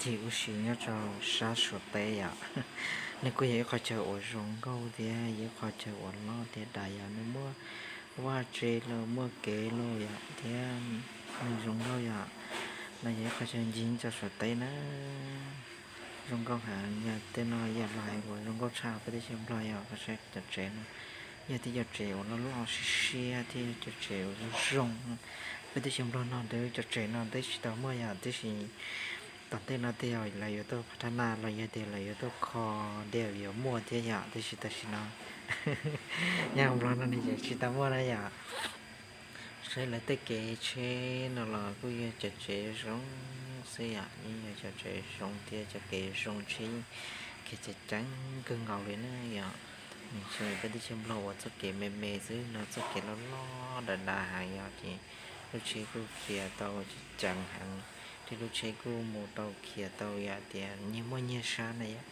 Ces kuj siv nyob rau sab Suav teb yom. Nws kuj yog ib qhov chaw uas zoo nkauj thiab yog ib qhov chaw uas loj thiab dav yom, nws muaj vaj tse los muaj kev los yom thiab nws zoo nkauj yom. No yog ib qhov chaw ncig rau Suav teb na. Zoo nkauj heev, yog tej no yam los hais uas zoo nkauj tshaj peb teb chaws Nplog yom. Koj saib cov tsev no yog tej cov tsev uas loj loj siab siab thiab yog cov tsev uas zoo zoo. Peb teb chaws Nplog no ntawd cov tsev no twb tsis tau muaj yom, tiam sis tom ntej no tej zaum lawv yuav tuaj phav thab na los yog tias lawv yuav tuaj kho tej zaum yuav muaj thiab yom, tiam sis tam sim no nyob Nplog no nws tseem tsis tau muaj na yom. Saib lawv tej kev tsheb no los kuj yog cov tsev zoo xwb yom, yeej yog cov tsev zoo thiab cov kev zoo tsheb khiav ceev ceev kawg nkaus li na yom. Nws tsis peb teb chaws Nplog uas txoj kev me me xwb no, txoj kev loj loj dav dav heev yom, ces lub tsheb kuj khiav tau ceev heev, thiab lub tsheb kuj mus tau khiav tau yom tias nyias muaj nyias sab na yom.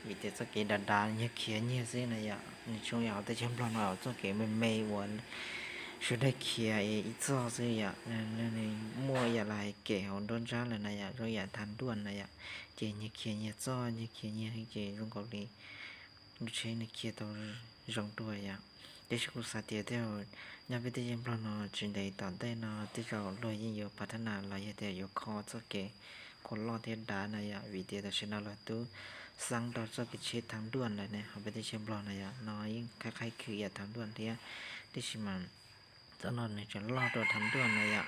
Vim tias txoj kev dav dav nyias khiav nyias xwb na yom, nws tsis zoo yam hauv teb chaws Nplog no txoj kev me me uas sawv daws khiav ib txoj xwb yom. Nws muaj yam li hais kev hauv nruab nrab lawm na yom, zoo yam thav nruaj na yom, ces nyias khiav nyias txoj, nyias khiav nyias ces zoo nkaus li lub tsheb nws khiav tau zoo dua yom. Tiam sis kuv xav tias tej zaum nyob peb teb chaws Nplog no tsis ntev tom ntej no tej zaum luag yeej yuav phav thab na los yog tias yuav kho txoj kev khuam loj thiab dav na yom, vim tias tam sim no luag twb xab rau txoj kev tsheb thav nruaj lawm ne, hauv peb teb chaws Nplog na yom, no yeej khaib khaib khwv yam thav nruaj thiab, tiam sis mas txoj no nws tseem loj rau thav nruaj na yom,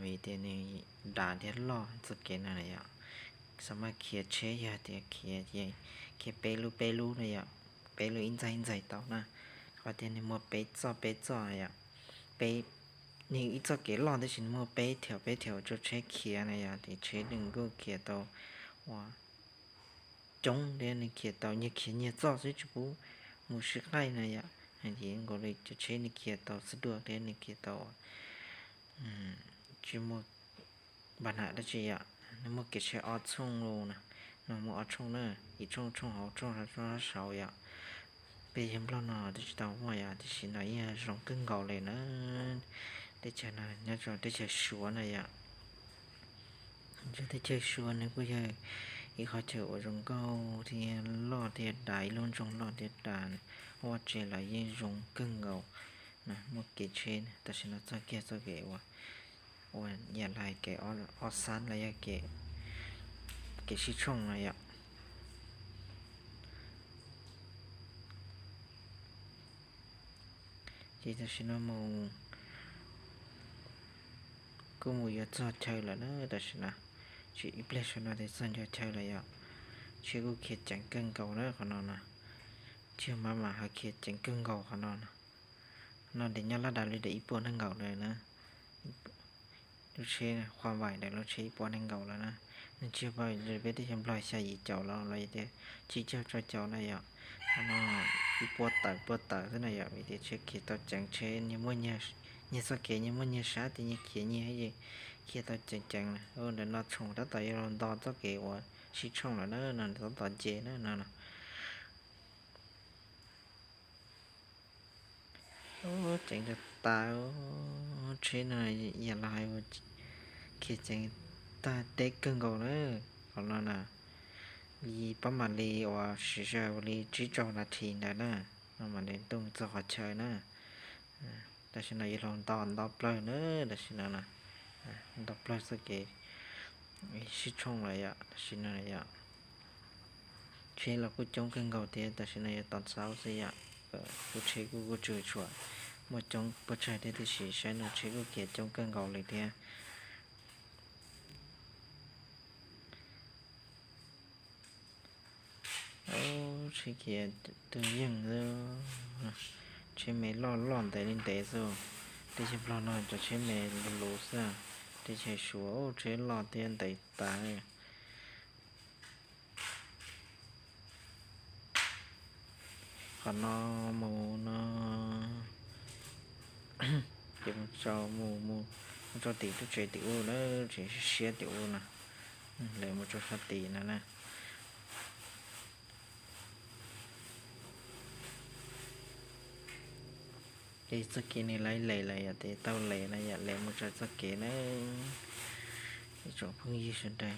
vim tias nws dav thiab loj txoj kev no na yom. Xav mas khiav tsheb yog tias khiav, khiav peb lub peb lub na yom, peb lub ib ntxaig ib ntxaig tau na, qhov tias nws muaj peb txoj peb txoj na yom, peb, nws ib txoj kev loj tab sis nws muaj peb thiaum peb thiaum rau tsheb khiav na yom, ces tsheb nws kuj khiav tau ua coob thiab nws khiav tau nyias khiav nyias txoj xwb tsis pub mus sib qaij na yom, hais tias nkaus li cov tsheb nws khiav tau xwb dua thiab nws khiav tau tsis muaj npam nam dab tsi yom. Nws muaj kev tsheb ob tshooj los na, nws muaj ob tshooj na, ib tshooj tshooj hauv tshooj sab saud yom. Peb yawg Nplog no twb tsis tau muaj yom, tiam sis no yeej zoo kawg nkaus li na. Teb chaws no nyob rau teb chaws Suav na yom. Teb chaws Suav nws kuj yog ib qhov chaw uas zoo nkauj thiab loj thiab dav, ib lub nroog loj thiab dav, vaj tse los yeej zoo kawg nkaus. Muaj kev tsheb tam sim no txoj kiag txoj kev uas, uas yam li kev ob xab los yog kev sib tshooj no yom. Ces tam sim no mus, kuj mus yuav txog chaw lawm na tam sim no. Tsis ib pliag saum no ces txog ncua chaw lawm yom. Tsheb kuj khiav ceev kawg nkaus na qhov no na. Tsheb maj mam ho khiav ceev kawg nkaus qhov no na. No ces nyob laj dav li daim ib puas nees nkaum lawm na. Lub tsheb Huawei ntawm lub tsheb ib puas nees nkaum lawm na. Nws tsis yog peb teb chaws Nplog xya yim caum los los yog tias tsib caug rau caum na yom. No ib puas tawm puas tawm xwb na yom, vim tias tsheb khiav tau ceev, tsheb nyias muaj nyias txoj kev, nyias muaj nyias sab ces nyias khiav nyias ces khiav tau ceev ceev na. Ntawm no tshooj tab tom yuav los nto txoj kev uas sib tshooj lawm na, no tab tom nce na no. Ceev tas tas, tsheb no yam li hais ua khiav ceev tag teb kawg nkaus na. Qhov no na, li pab mam li uas siv zog ua li tsib rau nas this ntawd na, no mam li ntuj txog qhov chaw na. Tam sim no yuav los nto nto plawg na, tam sim no nto plawg txoj kev sib tshooj lawm yom, tam sim no yom. Tsheb los kuj coob kawg nkaus thiab, tam sim no yog tos ntxaub xwb yom. Kuj tsheb kuj kuj tsw tshuam, muaj coob puas tsawg thiab tiam sis saib no tsheb kuj khiav coob kawg nkaus li thiab. Tsheb khiav tug yeej xwb, tsheb me loj loj ntev li ntev xwb. Teb chaws Nplog no cov tsheb me luv luv xwb, teb chaws Suav tsheb loj thiab ntev tas. Qhov no mus no ces mus rau mus mus rau tim lub tsev tim ub na, tsev siab tim ub no, lawv mus rau sab tim no na. Ces txoj kev nws laib les lawm yom, ces tau les na yom, les mus rau txoj kev na. Ib tsoom phooj ywg sawv daws